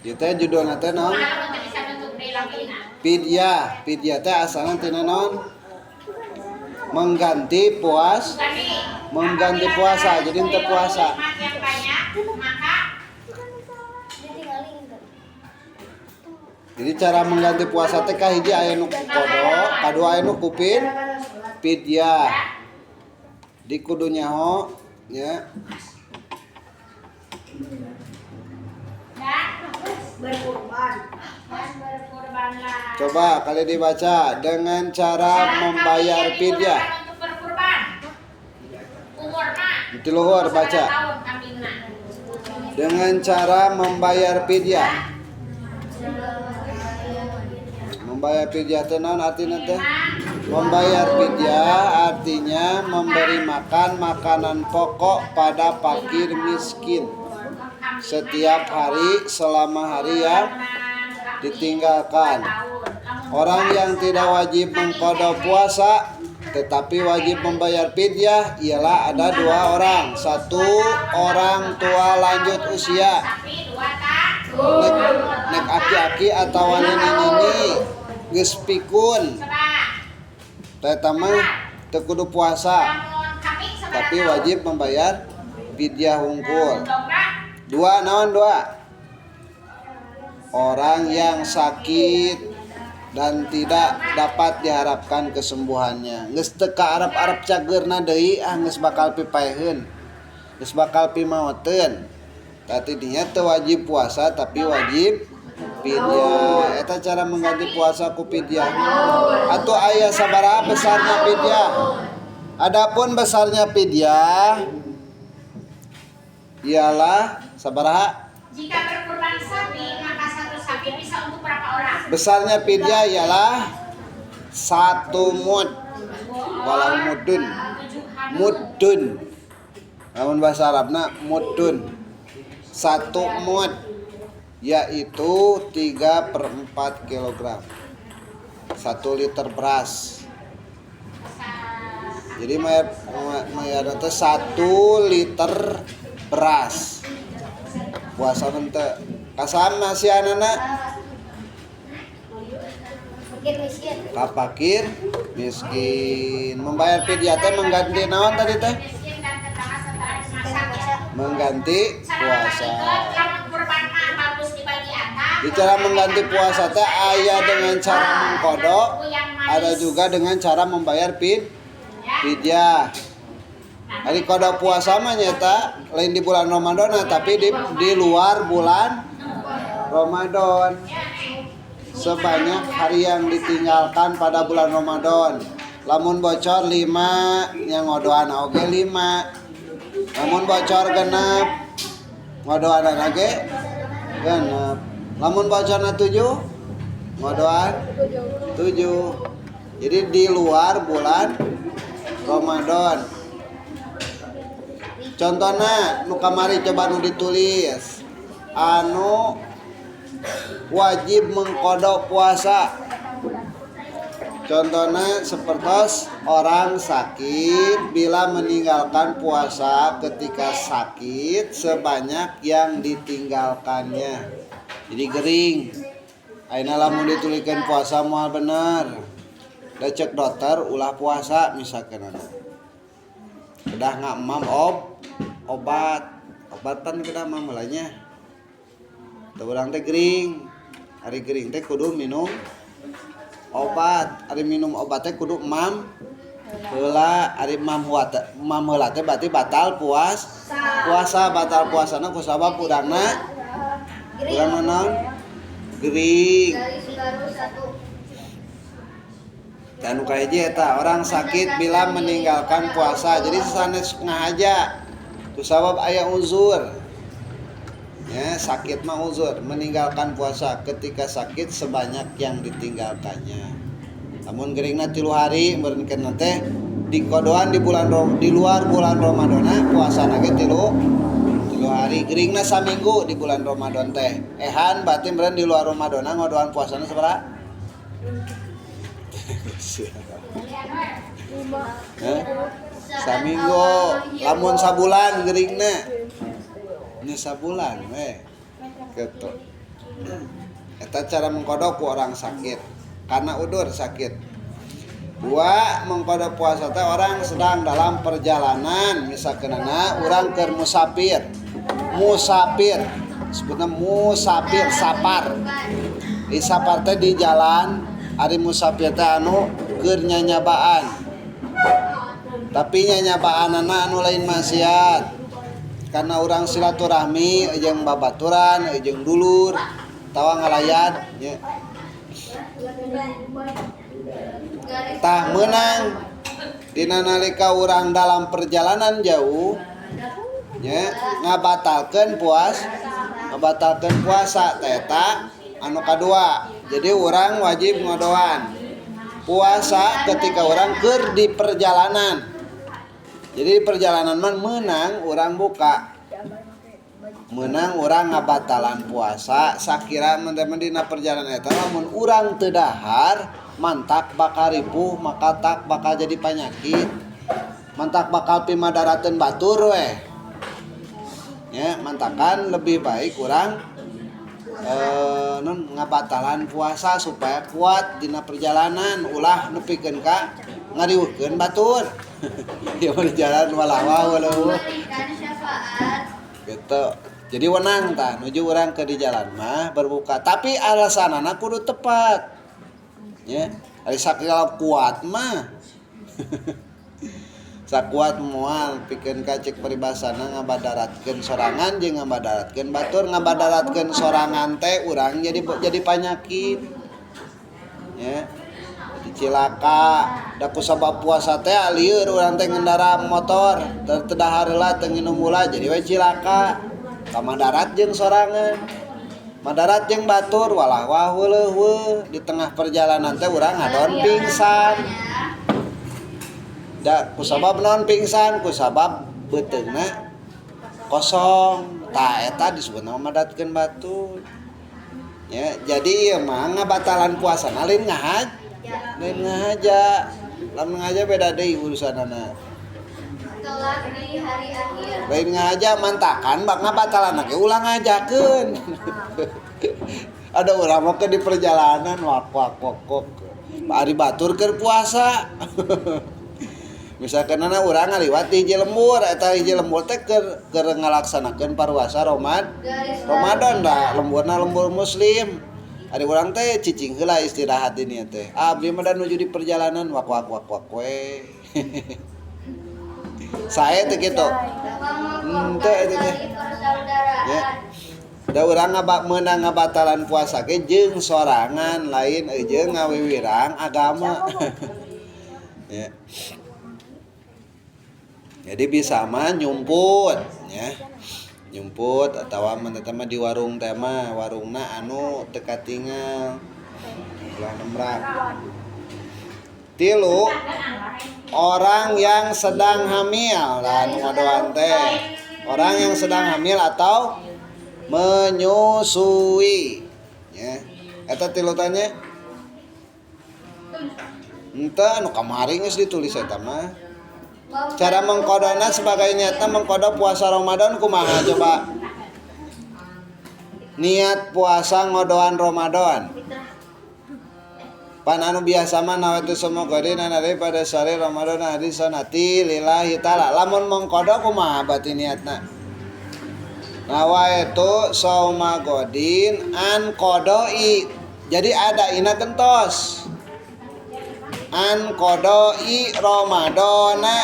Ieu teh judulna teh naon? Fidyah. Fidyah teh asalna tina naon? Mengganti puas, mengganti puasa. Jadi henteu puasa. Jadi cara mengganti puasa teh kahiji aya nu qada, kadua aya nu ku fidyah. Di kudu nyaho nya. Coba kali dibaca dengan cara membayar fidyah. Di luhur baca. Dengan cara membayar fidyah. Membayar fidyah teh naon artina teh? Membayar fidyah artinya memberi makan makanan pokok pada fakir miskin setiap hari selama hari yang ditinggalkan. Orang yang tidak wajib mengqadha puasa tetapi wajib membayar fidyah ialah ada dua orang. Satu, orang tua lanjut usia, nek aki-aki atau nini-nini geus pikun, eta mah teu kudu puasa tapi wajib membayar fidyah hungkul. Dua, naon dua? Orang yang sakit dan tidak dapat diharapkan kesembuhannya. Geus teu kaarep-arep cageurna deui, ah geus bakal pipaeheun. Geus bakal pimaoteun. Tadi dinya teu wajib puasa tapi wajib fidyah. Eta cara mengganti puasa ku fidyah. Atau aya sabaraha besarnya fidyah? Adapun besarnya fidyah ialah sabaraha? Jika berkurban sapi, maka satu sapi bisa untuk berapa orang? Besarnya fidyah ialah 1 mud. Walau mudun. Mudun. Namun bahasa Arabna mudun. 1 mud yaitu 3/4 kilogram. 1 liter beras. Jadi mayar teh 1 liter beras. Puasa henteu. Kasam masihanana? Ka fakir miskin. Membayar fidyah teh mengganti naon tadi teh? Mengganti puasa. Di cara mengganti puasa teh aya dengan cara mengqadha, ada juga dengan cara membayar fidyah. Ari qadha puasa mah nyata lain di bulan Ramadan tapi di luar bulan Ramadan. Sebanyak hari yang ditinggalkan pada bulan Ramadan. Lamun bocor 5 yang ngodoan oge 5. Lamun bocor genep ngodoan oge genep. Lamun bocorna 7 ngodoan 7. Jadi di luar bulan Ramadan. Contohna nu kamari coba nu ditulis. Anu wajib mengqadha puasa. Contohnya seperti orang sakit bila meninggalkan puasa ketika sakit sebanyak yang ditinggalkannya. Jadi gering. Ayeuna lamun ditulikeun puasa moal bener. Da cek dokter ulah puasa misalkan. Kedah ngamam obat. Obat pan kedah mam heula nya. Teu urang teh gering. Ari gering teh kudu minum obat. Ari minum obat teh kudu mam heula. Ari mam heula teh berarti batal puasa, batal puasana ku sabab urangna urang naon? Gering. Dan nu kahiji eta orang sakit bila meninggalkan puasa. Jadi sanes ngahaja ku sabab aya uzur. Ya, sakit mah uzur, meninggalkan puasa ketika sakit sebanyak yang ditinggalkannya. Lamun geringna 3 hari meureun teh dikodoan di bulan di luar bulan Ramadana puasana ge 3 hari, geringna saminggu di bulan Ramadan teh. Ehan berarti meureun di luar Ramadana ngodoan puasana sabaraha? Saminggu, lamun sabulan geringna. Nya sabulan we. Gitu. Eta cara mengqodo ku orang sakit karena udur sakit. Dua, mengqodo puasa teh orang sedang dalam perjalanan, misalkan orang keur musafir. Musafir sebutna musafir sapar. Di sapar teh di jalan, ari musafir teh anu keur nyanyabaan. Tapi nyanyabaanana anu lain maksiat. Karena orang silaturahmi jeung babaturan jeung dulur tawa ngalayat nya. Tah meunang dina nalika urang dalam perjalanan jauh nya ngabatalkeun puasa teh eta anu kadua. Jadi urang wajib ngodoan puasa ketika urang keur di perjalanan. Jadi perjalanan mah meunang urang buka, meunang urang ngabatalan puasa sakira mun dina perjalanan eta lamun urang teu dahar mantak bakal ripuh, maka tak bakal jadi penyakit, mantak bakal pimadarateun batur weh nya. Mantakan lebih baik urang non ngabatalan puasa supaya kuat dina perjalanan, ulah nepikeun ka ngariweuhkeun batur. Dia mau jalan malah walau gitu. Jadi wenang tah nuju urang ke di jalan mah berbuka, tapi alasanana kudu tepat nya. Ari sakala kuat mah sakuat moal pikeun ka cek paribasana ngabadaratkeun sorangan jeung ngabadaratkeun batur. Ngabadaratkeun sorangan teh urang jadi panyakit nya, jadi cilaka. Da ku sabab puasa teh lieur urang teh ngendara motor teu dahar heula teu nginum heula jadi we cilaka. Kamadarat jeung sorangan, madarat jeung batur, walah wah heueuh. Di tengah perjalanan teh urang ngadon pingsan. Da kusabab naon pingsan? Kusabab beuteungna kosong. Tah eta disebutna madaratkeun batur. Ya, jadi ieu mah ngabatalan puasa lain ngahaj. Lain ngahaja. Lamun ngahaja beda deui urusanana. Kelak di hari akhir. Lain ngahaja mantakan bak ngabatalan ge ulah ngajakeun. Ada urang mah di perjalanan wak wak wak wak. Ari batur keur puasa. Misalkan anak urang ngaliwat di hiji lembur, eta hiji lembur teh keur ngalaksanakeun paruasa Ramadan da lemburna lembur muslim. Ari urang teh cicing heula istirahat di dieu teh. Abdi mah da nuju di perjalanan wak wak wak wak we. Sae teh kitu. Henteu eta teh. Ya. Da urang meunang ngabatalan puasa ge jeung sorangan lain jeung ngawiwirang agama. Ya. Jadi bisa mah nyumput ya. Nyumput atawa mun teh mah di warung teh mah warungna anu teu katingal. Ulah nemrak. Tilu, orang yang sedang hamil lah anu ngodoan teh. Orang yang sedang hamil atau menyusui ya. Eta tilu tanya. Henteu anu kamari geus ditulis eta mah. Cara mengkodona sebagai niatna mengkodo puasa Ramadan kumaha coba? Niat puasa ngodoan Ramadan. Pan anu biasa mah nawaitu semoga dina pada sare Ramadan hari sanati lillahi taala. Lamun mengkodo kumaha berarti niatna? Nawaitu sauma godin an qodoi. Jadi ada ina gentos. An qodoi Ramadana.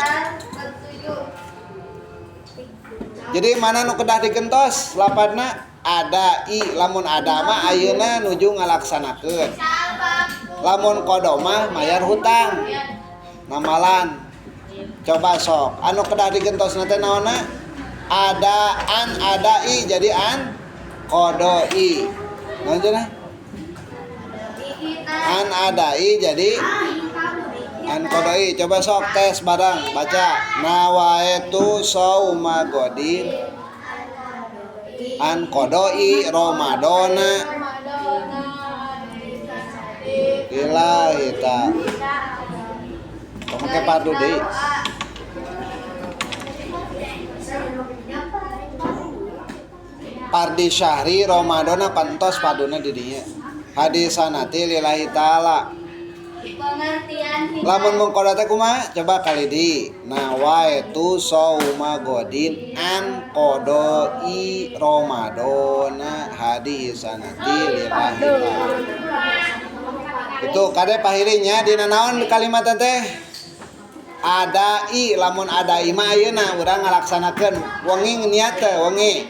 Jadi mana nu kedah digentos lapadna? Ada i, lamun ada mah ayeuna nuju ngalaksanakeun. Lamun qada mah mayar hutang. Namalan. Coba sok anu kedah digentosna teh naonna? Ada an ada i, jadi an qodoi. Naon cenah? An ada i jadi an qodoi. Coba sok tes bareng baca. Nawaitu sauma godin an qodoi Ramadana lillahi ta'ala. Pake padu deui. Pardi syahri Ramadan pantos paduna di dinya. Hadis sanati lillahi taala. Pengertian hikam. Lamun mengqodo teh kumaha? Coba kali di nawaitu sauma godin an qodoi Ramadana hadis sanati lillahi taala. Itu kade pahirinya dina naon kalimat teh? Adai, lamun adai mah ayeuna urang ngalaksanakeun wengi niat teh wengi.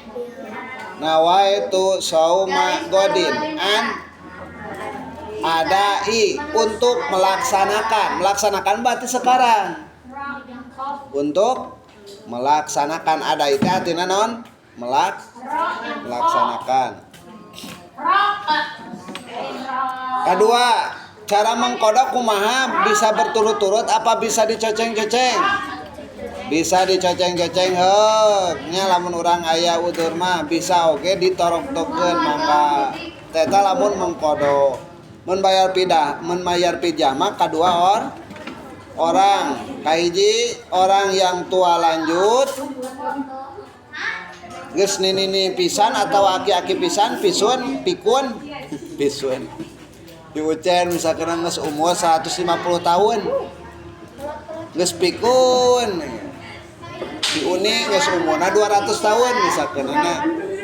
Nawaitu sauma godin an adai, untuk melaksanakan. Melaksanakan berarti sekarang. Untuk melaksanakan adai teh artinya naon? Melaksanakan. Kedua, cara mengqodo kumaha? Bisa berturut-turut apa bisa dicoceng-coceng? Bisa dicoceng-coceng heuk nya, lamun urang aya udur mah bisa oge ditorok-tokeun mangga. Teta lamun mengqodo. Mun bayar pidah, mun bayar fidyah mah kadua orang. Kahiji orang yang tua lanjut geus nini pisan atau aki-aki pisan, pisun, pikun, pisun. Di Ucen misalkan geus umur 150 tahun. Geus pikun. Si Uni geus umurna 200 tahun misalkan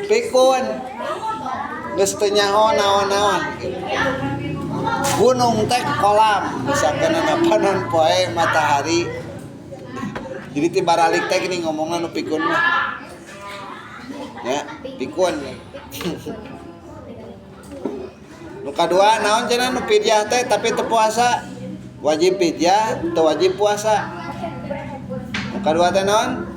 pikun. Geus teu nyaho naon-naon gitu. Gunung teh kolam misalkan panon poe matahari. Jadi ti baralik teh gini ngomongna nu pikun mah. Ya, pikun. Nu kadua naon cenah nu fidyah teh tapi teu puasa? Wajib fidyah, teu wajib puasa. Nu kadua teh naon?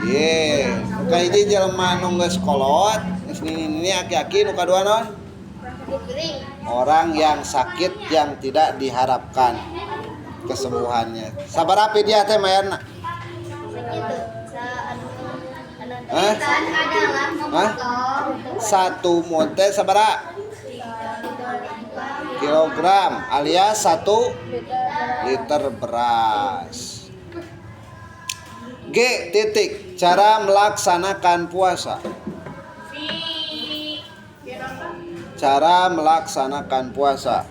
Ye, nu kahiji jelema nu geus kolot, geus nini-nini aki-aki, nu kadua naon? Orang yang sakit yang tidak diharapkan kesembuhannya. Sabaraha fidyah teh mayarna? Hah? Hah? Satu mud teh sabaraha? Kilogram alias 1 liter beras. G titik cara melaksanakan puasa. Cara melaksanakan puasa.